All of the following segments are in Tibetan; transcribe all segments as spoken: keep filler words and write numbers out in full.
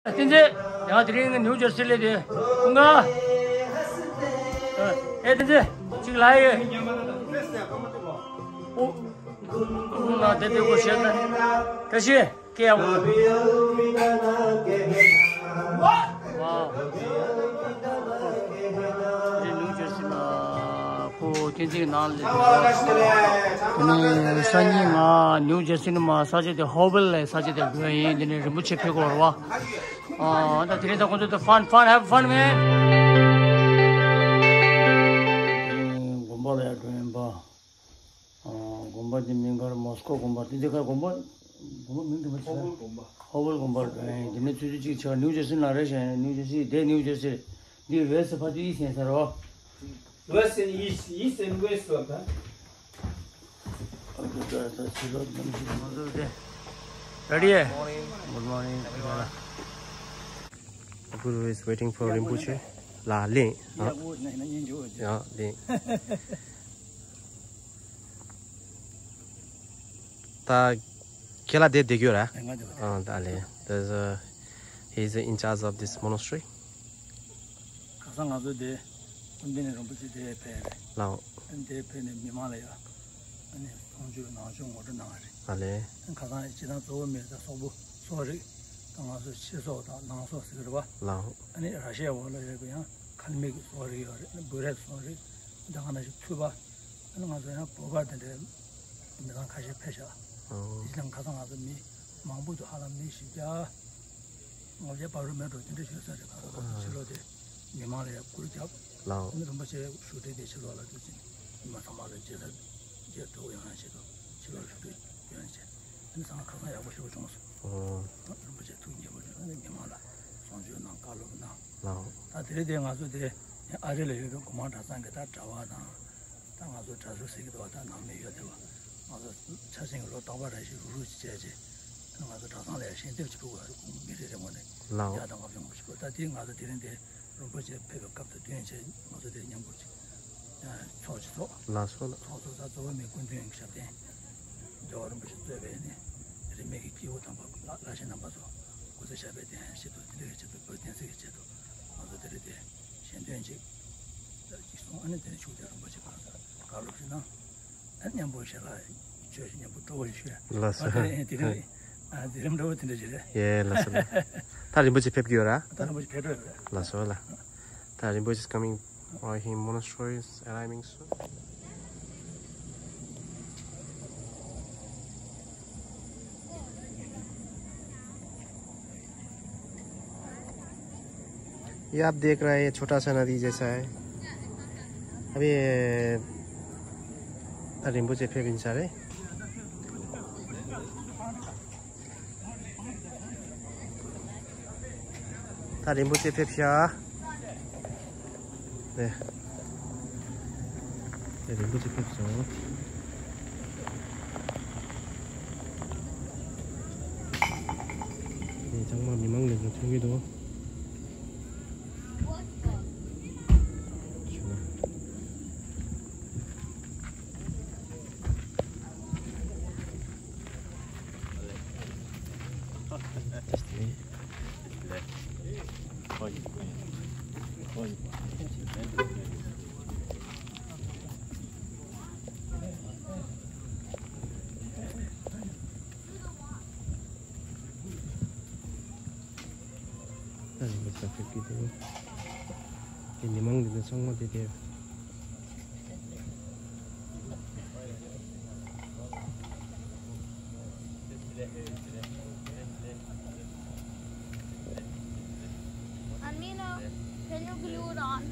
བསྟན་འཛིན། ཡང་དེ་རིང་ནིའུ་ཇར་སི་ལ་དེ་ཁོང་ག་ཨེ་བསྟན་འཛིན་གཅིག་ལ་ཡོད། ཨོ། ཁོང་ལ་དེ་དེ་གོ་བཤད་ན་ཁ་ཤས་སྐད་ཡག་པོ། ཝའོ། དེ་ནིའུ་ཇར་སི་ན་ཁོ་བསྟན་འཛིན་ནང་ལ་དེ་ནས་སང་ཉིན་ང་ནིའུ་ཇར་སི་ནས་མར་ས་ཆ་དེ་ཧོ་ཝེལ་ལ་ས་ཆ་དེ་འགྲོ་ཡིན། དེ་ནས་རིན་པོ་ཆེ་ཕེབས་དགོས་རེད་བ། ཨ་ད་དེ་རིང་ད་ཁོང་ཚོ་ད་fun fun have fun man། དགོན་པ་ལ་ཡར་འགྲོ་ཡིན་པ། ཨ་དགོན་པ་འདི་མིང་ག་རེ། མོ་སི་ཀོ་དགོན་པ། དེ་འདི་ག་རེ། དགོན་པ་དགོན་པ་མིང་དེ་མ་ཧོ་ཝེལ་དགོན་པ། ཧོ་ཝེལ་དགོན་པ་རེད། དེ་ནས་ཆུ་ཚོད་གཅིག་ཆགས། ནིའུ་ཇར་སི་ནང་རེད་ཤག་ནིའུ་ཇར་སི་དེ་ནིའུ་ཇར་སི་འདི་ཝེ་སི་ཕ་ཏུ་ཨི་སི་ཡིན་ས་རེད་བ། West and East, East and West of that. Ready? Good morning. Guru is waiting for Rinpoche. ལ་ལེ། ཡ་ལེ། ད་ཁྱེད་ལ་དེ་བསྡད་རྒྱུ་ར། ང་དེ། ཨ་ད་ལེ། There's a, he's in charge of this monastery. ཁ་སང་ང་ཚོ་དེ་སྐུ་མདུན་རིན་པོ་ཆེ་དེ་ཕེབས་རེད། ལའོ། ཨ་ནི་དེ་ཕེབས་ནས་མི་མང་ལ་ཡ་ཨ་ནི་གསུང་ཆོས་ནང་ཆོས་ངོ་སྤྲོད་གནང་བ་རེད། ཨ་ལེ། ཨ་ནི་ཁ་སང་སྤྱིར་བཏང་གཙོ་བོ་མི་རིགས་དང་སོག་པོ་སོག་རིགས་དང་ང་ཚོ་ཕྱི་སོག་དང་ནང་སོག་ཟེར་གི་རེད་བ། ལའོ། ཨ་ནི་ར་ཤི་ཡ་འོག་ལ་ཡོད་པའི་ཡང་ཁ་ལི་མིག་གི་སོག་རིགས་ཡོད་རེད། ཨ་ནི་བུ་རེད་སོག་རིགས་དེ་ག་ནང་བཞིན་ཐུ་བ། ཨ་ནི་ང་ཚོ་ཡང་བོད་པ་དེ་འདྲའི་མི་ཚང་ཁ་ཤས་ཕེབས་ཤག་ཨོ། དེ་ལ་ཁ་སང་ང་ཚོ་མི་མང་པོ་འདུག་ཧ་ལམ་མི་བཞི་བརྒྱ་ལྔ་བརྒྱ་བར་དུ་མེད་འགྲོ་དེ་འདྲ་ཞུ་ས་རེད། ཁ་སང་ང་ཚོ་ཕྱི་ལོགས་དེ་མི་མང་ལ་ཡང་གུར་རྒྱབ། ལའོ། ཨ་ནི་རིན་པོ་ཆེ་བཞུགས་ཁྲི་དེ་ཕྱི་ལོགས་ལ་དུས་ཕྱིན་མི་མང་ཚང་མ་ལ་མཇལ་ས་མཇལ་ཐུབ་ཡོང་ཡ་ཆེད་དུ་ཕྱི་ལོགས་བཞུགས་ཁྲི་ཡོང་ཡ་ཆེད། ཨ་ནི་ཚང་མ་ཁ་སང་ཡག་པོ་ཞེ་པོ་བྱུང་སོང་། ཨོ། རིན་པོ་ཆེ་ཐུགས་མཉེས་པོ་བྱུང་། ཨ་ནི་མི་མང་ལ་གསུང་ཆོས་གནང་། བཀའ་སློབ་གནང་། ལའོ། ད་དེ་རིང་དེ་ང་ཚོ་དེ་ཨ་རི་ལ་ཡོད་པའི་གོང་མ་གྲྭ་ཚང་གི་ད་གྲྭ་བ་དང་། ད་ང་ཚོ་གྲྭ་ཟུར་ཟེར་གྱི་འདུག་བ། ད་ནང་མི་ཡོད་དེ་བ། ང་ཚོ་ཕྱག་ཆེན་གྱི་ལོ་རྟག་པར་རེ་ཞིག་རུག་རུག་ཅིག་བྱས་རྗེས། ང་ཚོ་གྲྭ་ཚང་ལ་ཡང་ཞལ་འདེབས་ཅིག་ཕུལ་དགོས་རེད། ཁོང་མི་རེ་རེ་ངོས་ནས་ལའོ། བརྒྱ་དང་ལྔ་བཅུ་ང་དགུ་ཞིག་ཕུལ། ད་དེ་ང་ཚོ་དེ་རིང་དེ་རིན་པོ་ཆེ་ཕེབས་པའི་སྐབས་དང་བསྟུན་བྱས་ང་ཚོ་དེ་མཉམ་པོ་ཅིག་ཚོགས་ཅིག་ཚོགས། ལགས་སོ་ལགས། ཚོགས་ཚོགས་ད་གཙོ་བོ་མི་སྐུ་མདུན་ཞབས་བརྟན་རྒྱལ་བ་རིན་པོ་ཆེ་གཙོས་པའི་ནི་རིས་མེད་ཀྱི་སྐྱེས་བུ་དམ་པ་བླ་བླ་ཆེན་རྣམ་པ་ཚོ་སྐུ་ཚེ་ཞབས་པད་བརྟན་ཆེད་དུ། དེ་འདྲའི་ཆེད་དུ་བོད་བསྟན་སྲིད་ཀྱི་ཆེད་དུ་ང་ཚོ་དེ་རིང་དེ་ཞལ་འདོན་ཅིག་ཅིག་གསུངས། ཨ་ནི་དེ་ནས་ཆོས་རྒྱལ་རིན་པོ་ཆེ་ཁོང་ཚོ་བཀའ་སློབ་ཞིག་གནང་། ཨ་མཉམ་པོ་ཞལ་ལག་མཆོད་ཞིག་མཉམ་པོ་སྤྲོ་བོ་ཞིག་ཞུས། ལགས་སོ། ཨ་དེ་དེ་རིང་ཨ་དེ་རིང་འདྲ་བོ་དེ་འདྲ་ཞིག་རེད། ཡེ་ལགས་སོ་ལགས། ད་རིན་པོ་ཆེ་ཕེབས་ཀྱི་ཡོད་ར། ད་རིན་པོ་ཆེ་ཕེབས་འགྲོ་ཡོད་རེད། ལགས་སོ་ལགས། ད་རིན་པོ་ཆེ་is coming. Or he monastery is arriving soon. ये आप देख रहे हैं, ये छोटा सा नदी जैसा है। अभी ये रिम्पोछे ཕེབས་ཡིན་ས་རེད། ད་རིན་པོ་ཆེ་ཕེབས་ཤག་ནས། ད་རིན་པོ་ཆེ་ཕེབས་སོང་། ནས་ཚང་མ་མི་མང་ལས་འགུལ་ཐོན་གྱི་འདུག་ཨ་ནི་ས་ཕེབས་ཀྱི་འདུག་དེ་མི་མང་འདི་ཚོ་ཚང་མ་དེ་དེ། Amina, can you glue it on?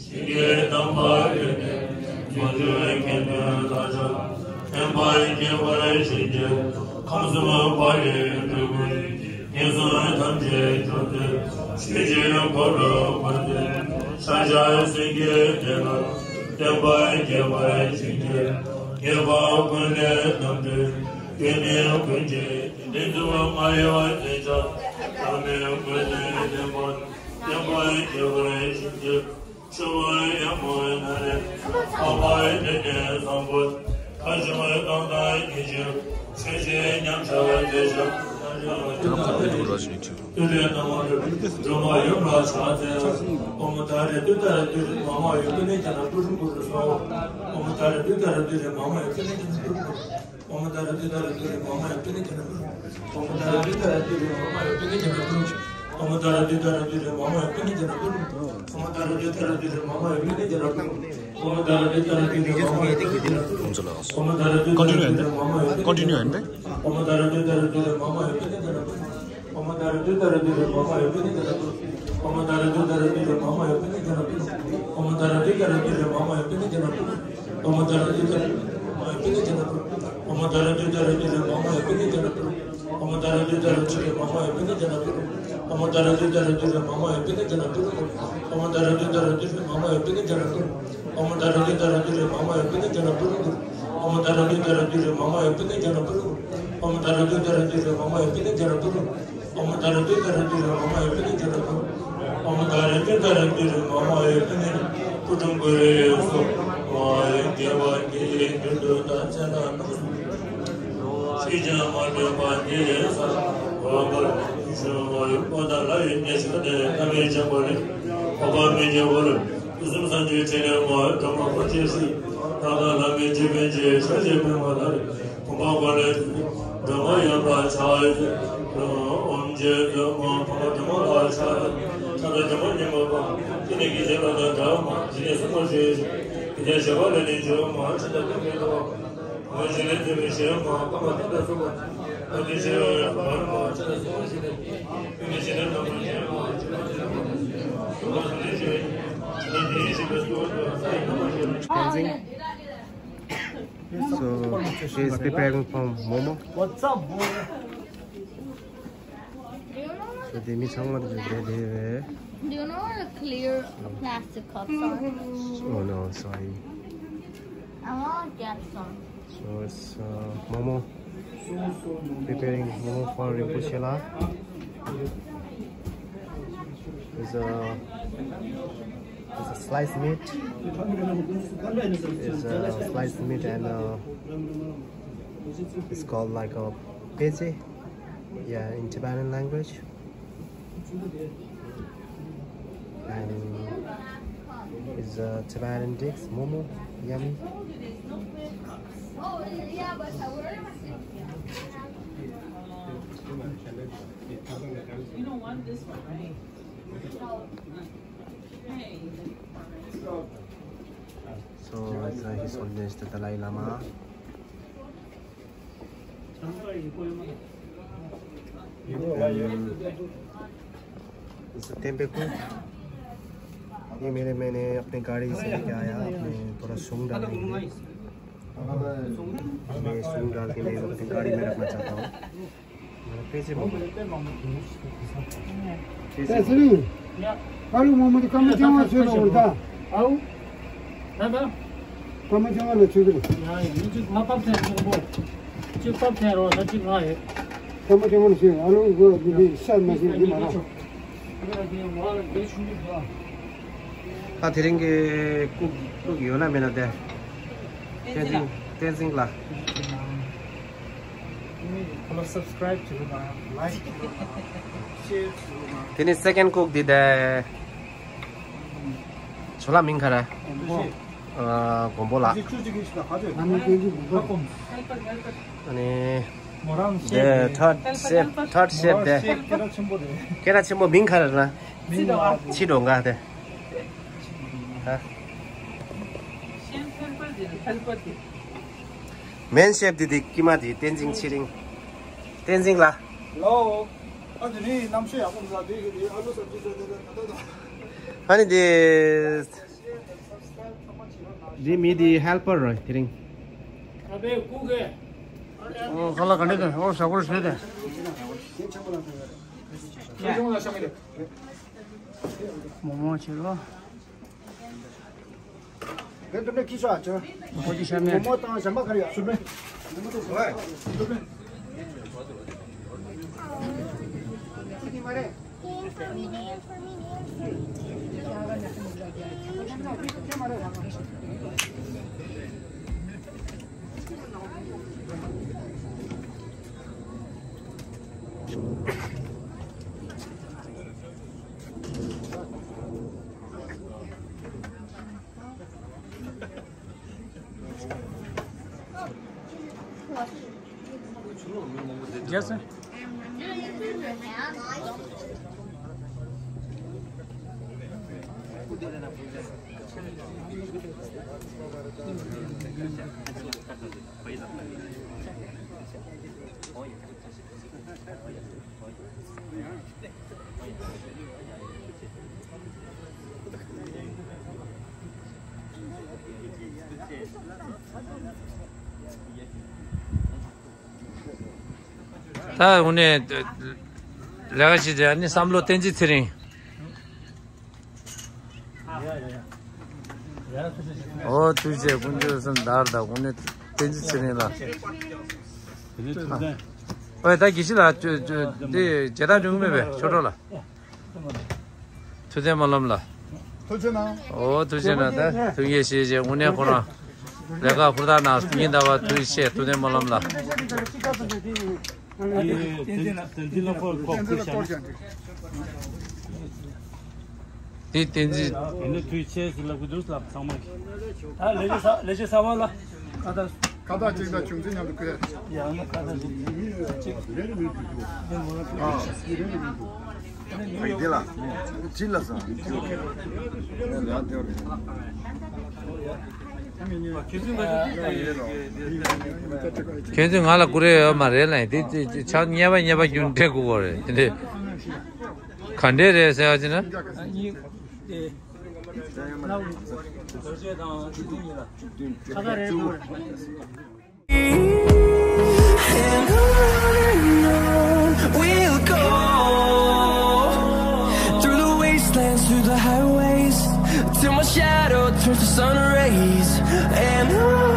ཞིང་གི་དམ་པ་ཡོད་དེ། ཚོགས་ཀྱི་དགེ་འདུན་དག་ཀྱང་། ཕན་པར་བགྱི་བར་བྱིན་གྱིས་རློབས། ཁམས་གསུམ་དཔའ་བོའི་སྤྲུལ་སྐུ་ཡིས། ངན་སོང་ཐམས་ཅད་སྐྱོབ་སྟེ། ཆོས་ཀྱི་འཁོར་ལོ་བསྐོར་ཏེ། ཤཱཀྱ་སེང་གེའི་སྡེ་ལ། བསྟན་པ་རྒྱས་པར་བྱིན་གྱིས་རློབས། ཉེས་པ་ཀུན་ནས་རྣམ་གྲོལ། སྐྱེ་གནས་ཀུན་གྱི་དེ་ཚུ་མ་ཡལ་བར་བརྟན་ཅིང་། བླ་མེད་ཀུན་ནས་བརྟན་པར་བརྟན་པར་གྱུར་པར་ཤོག་ཅིག་ཆུ་བོ་ཡངས་པོ་ན་རེ། འཕགས་པ་སྤྱན་རས་གཟིགས་པོ། མཁའ་སྤྱོད་གང་དག་ཉིད་ཀྱི་ཆོས་ཀྱི་ཉམས་སུ་བདེ་ཞིང་། ཏུ་རེ་ན་མ་རེ་སྒྲོལ་མ་ཡུམ་ལ་ཕྱག་འཚལ། ཨོཾ་ཏཱ་རེ་ཏུཏྟཱ་རེ་ཏུ་རེ་མ་མ་ཡུམ་པེ་ནེ་ཛྙཱ་ན་པུ་རུ་པུ་རུ་སྭཱ་ཧཱ། ཨོཾ་ཏཱ་རེ་ཏུཏྟཱ་རེ་ཏུ་རེ་མ་མ་ཡུམ་པེ་ནེ་ཛྙཱ་ན་པུ་རུ་པུ་རུ། ཨོཾ་ཏཱ་རེ་ཏུཏྟཱ་རེ་ཏུ་རེ་མ་མ་ཡུམ་པེ་ནེ་ཛྙཱ་ན་པུ་རུ། ཨོཾ་ཏཱ་རེ་ཏུཏྟཱ་རེ་ཏུ་རེ་མ་མ་ཡུམ་པེ་ནེ་ཛྙཱ་ན་པུ་རུ། ཨོཾ་ཏཱ་རེ་ཏུཏྟཱ་རེ་ཏུ་རེ་མ་མ་ཡུམ་པེ་ནེ་ཛྙཱ་ན་པུ་རུ། ཨོཾ་ཏཱ་རེ་ཏུཏྟཱ་རེ་ཏུ་རེ་མ་མ་ཡུམ་པེ་ནེ་ཛྙཱ་ན་པུ་རུ། ཨོཾ་ཏཱ་རེ་ཏུཏྟཱ་རེ་ཏུ་རེ་མ་མ་ཡུམ་པེ་ནེ་ཛྙཱ་ན་པུ་རུ། ཨོཾ་ཏཱ་རེ་ཏུཏྟཱ་རེ་ཏུ་རེ་མ་མ་ཡུམ་པེ་ནེ་ཛྙཱ་ན་པུ་རུ། ཨོཾ་ཏཱ་རེ་ཏུཏྟཱ་རེ་ཏུ་རེ་མ་མ་ཡུམ་པེ་ནེ་ཛྙཱ་ན་པུ་རུ། ཨོཾ་ཏཱ་རེ་ཏུཏྟཱ་རེ་ཏུ་རེ་མ་མ་ཡུམ་པེ་ནེ་ཛྙཱ་ན་པུ་རུ། ཨོཾ་ཏཱ་རེ་ཏུཏྟཱ་རེ་ཏུ་རེ་མ་མ་ཡུམ་པེ་ནེ་ཛྙཱ་ན་པུ་རུ། ཨོཾ་ཏཱ་རེ་ཏུཏྟཱ་རེ་ཏུ་རེ་མ་མ་ཡུམ་པེ་ནེ་ཛྙཱ་ན་པུ་རུ། ཨོཾ་ཏཱ་རེ་ཏུཏྟཱ་རེ་ཏུ་རེ་མ་མ་ཡུམ་པེ་ནེ་ཛྙཱ་ན་པུ་རུ། ཨོཾ་ཏཱ་རེ་ཏུཏྟཱ་རེ་ཏུ་རེ་མ་མ་ཡུམ་པེ་ནེ་ཛྙཱ་ན་པུ་རུ། ཨོཾ་ཏཱ་རེ་ཏུཏྟཱ་རེ་ཏུ་རེ་མ་མ་ཡུམ་པེ་ནེ་ཛྙཱ་ན་པུ་རུ། ཨོཾ་ཏཱ་རེ་ཏུཏྟཱ་རེ་ཏུ་རེ་མ་མ་ཡུམ་པེ་ནེ་ཛྙཱ་ན་པུ་རུ། ཨོཾ་ཏཱ་རེ་ཏུཏྟཱ་རེ་ཏུ་རེ་མ་མ་ཡུམ་པེ་ནེ་ཛྙཱ་ན་པུ་རུ། ཨོཾ་ཏཱ་རེ་ཏུཏྟཱ་རེ་ཏུ་རེ་མ་མ་ཡུམ་པེ་ནེ་ཛྙཱ་ན་པུ་རུ། ཨོཾ་ཏཱ་རེ་ཏུཏྟཱ་རེ་ཏུ་རེ་མ་མ་ཡུམ་པེ་ནེ་ཛྙཱ་ན་པུ་རུ། ཨོཾ་ཏཱ་རེ་ཏུཏྟཱ་རེ་ཏུ་རེ་མ་མ་ཡུམ་པེ་ནེ་ཛྙཱ་ན་པུ་རུ། ཨོཾ་ཏཱ་རེ་ཏུཏྟཱ་རེ་ཏུ་རེ་མ་མ་ཡུམ་པེ་ནེ་ཛྙཱ་ན་པུ་རུ། ཨོཾ་ཏཱ་རེ་ཏུཏྟཱ་རེ་ཏུ་རེ་མ་མ་ཡུམ་པེ་ནེ་ཛྙཱ་ན་པུ་རུ། ཀུ་ཊུམ་པ་རེ་སོ་མ་ཡེ་དགེ་བ་འདི་ཡི་རྒྱུན་དུ་ད་ཚེ་ན་ནམ་ཞིག་ཀྱང་མ་ལུས་པ་འདི་ཡི་ས་བ་པར་ཞུ་བ་ཡོད། པོ་ད་ལ་ཡོད་ཉེ་ཞིག་ནས་ཐ་མའི་ཆགས་པ་རེ་འཕགས་པ་མི་སྐྱེ་བར། དུས་གསུམ་སངས་རྒྱས་ཕྲིན་ལས་མ་གྲངས་མ་འཁོར་ཅན་ཞིག །ཐ་ན་བླ་མེད་ཅིག་པན་ཅིག་ཤཱཀྱའི་བོན་མ་ལ་རེ། བུམ་པ་གོ་ལེ་སྒྲོལ་མ་ཡུམ་ལ་ཕྱག་འཚལ། ཨོཾ་རྗེ་བཙུན་མ་འཕགས་པ་སྒྲོལ་མ་ལ་ཕྱག་འཚལ། ཕྱག་འཚལ་སྒྲོལ་མ་ཉི་མ་པ། ཏི་ལི་གི་རྗེ་ལ་དང་འདྲ་མ་ཇི་ནས་སུ་མ་ཞུ། གི་དེ་ཞེས་པ་ལས་ནི་འཇོག་མ་ཕྱི་དང་སྟོན་པའི་ཐོག །མ་ཞི་ལས་ཐོན་པའི་ཞལ་མ་ཀ་མ་ཏི་ལ་སོགས་པ། ཨ་ཏི་ཞེས་པ་ལ་མ་ཕྱི་དང་སུ་མ་ཞི་ནས། ཏི་ལི་ཞི་ནས་ལ་མ་ཞེས་མ་ཇི་མ་ཇི་ལ་མ་ཞི་ནས། སུ་མ་ཞི་ནས་ཞེས། ཏི་ལི་ཞི་ནས་ཞེས་པའི་སུ་མ་ཞི་ནས། So, she is preparing for momo. What's up, bro? So, they meet someone to do there. Do you know where the clear plastic cups are? Oh no, sorry. I want to get some. So it's uh, momo. Preparing momo for Rinpoche la. It's a It's a sliced meat. It's a sliced meat and uh, it's called like a peze. Yeah, in Tibetan language. And it's a Tibetan dish, momo, yummy. You don't want this one, right? So, it's uh, His Holiness the Dalai Lama. And it's a temple. ये मेरे मैंने अपने गाड़ी से लेके आया अपने थोड़ा सूंग डालने के लिए। मैं सूंग डाल के मैं अपनी गाड़ी में रखना चाहता हूँ। Peze momo. Peze momo. Peze momo. Kalu momo di kama chama chwe lo ta. Au. Nada. Kama chama lo chwe. Ya ya. Ni chik ma pap the momo. Chik pap the ro sa chik ha ye. Kama chama lo chwe. Alu go di sa ma chwe di ma na. ད་དེ་རིང་གི་ལྐུགས་ལྐུགས་ཡོད་ན་མེད་ན་དེ། བསྟན་འཛིན་བསྟན་འཛིན་ལགས། Hello, subscribe to the like, share to the དེ་ནི་སེ་ཀེན་ལྐུགས་འདི་དེ། ཇོ་ལགས་མིང་ག་རེ། ཨ། མགོན་པོ་ལགས། ཨ་ནི་དེ་ཐར་ཌི་ཤེབ་ཐར་ཌི་ཤེབ་དེ། སྐད་གྲགས་ཆེན་པོ་མིང་ག་རེ་ལ། ཕྱི་དྲོ་འགའ་དེ། མེན་ཤེབ་དེ་དེ་ཀྱི་མ་དེ་བསྟན་འཛིན་ཚེ་རིང་། བསྟན་འཛིན་ལགས། ལོ། ཨ་དེ་ནི་གནམ་གཤིས་ཡག་པོ་འདུག་དེ་གི་དེ་ཨ་ལུ་སབ་ཇི་ཟ་དེ་ད་ད་ད། ཨ་ནི་དེ། འདི་མི་དེ་ཧེལ་པར་རེད་དེ་རིང་། ཨོ་ཁ་ལག་ག་འདྲ་དེ་ཨོ་ཟ་ཁོར་ཟོས་དེ། མོག་མོག་བྱེད་རོགས། བོད་དུ་ནས་ཁྱི་ཤ་ཆ། ཁོ་ཅི་ཤ་མེད། མོ་མོ་དང་ཞྭ་མོ་ག་རེ་ཡོད། སུ་མེད། རྒྱལ་སོང་། ད་དངོས་གནས་ལས་ཀ་བྱེད་དེ་ནི་བསམ་བློ་བསྟན་འཛིན་ཚེ་རིང་། ཨོ་ཐུགས་རྗེ་ཆེ། དཀོན་མཆོག་གསུམ་བདག་དང་དངོས་གནས་བསྟན་འཛིན་ཚེ་རིང་ལགས། ཨོ་ད་དགེ་བཤེས་ལགས་ཅོ་ཅོ་འདི་མཇལ་དར་འབྱུང་གི་མེད་པས་ཆོས་གྲོགས་ལ། ཐུབ་བསྟན་སྨོན་ལམ་ལ། ཐུགས་རྗེ་གནང་། ཨོ་ཐུགས་རྗེ་གནང་། ད་ཐུགས་རྗེ་ཆེ། དངོས་གནས་ཁོ་རང་ལས་ཀ་ཧུར་ཐག་གནང་། ཉིན་ལྟར་བ་ཐུགས་རྗེ་ཆེ། ཐུབ་བསྟན་སྨོན་ལམ་ལ། དེ་དེ་དེ་ལ་ཁོ་ཁོ་ཁུར་བཞག་ན། དེ་བསྟན་འཛིན། དེ་ནི་དུས་ཆེ་ཟིག་ལབ་གི་འདུག་ལབ་ཚང་མ་གི། ད་ལས་བྱེད་ས་ལས་བྱེད་གསར་པ་ལ་ཁ་བཏགས། ཁ་བཏགས་གཅིག་དང་ཅུང་ཟད་མཉམ་དུ་བཀོད། ཡང་ན་ཁ་བཏགས་གཅིག་གཅིག་ཨ་ཡིན་དེ་ལ་ཅི་ལ་སང་། ཡང་དེ་བ་རེད། ཁྱེད་ཚོས་ང་ལ་ཀུ་རེ་ཡོད་མ་རེད་ལ། དེ་དེ་ཆ་ཉེས་པ་ཉེས་པ་རྒྱུན་འབྲས་དགོས་པ་རེད་དེ་འདྲས། ག་འདྲས་རེད་ཟེར་བ་ཅི་ན། གཉིས་ཏེ། ལ་རྡོ་རྗེ་དང་ཆིག་སྟོང་གཉིས་ལ། ཁ་ཁ་རེད་འདུག And on and on we'll go, through the wastelands, through the highways, till my shadow turns to sun rays. And on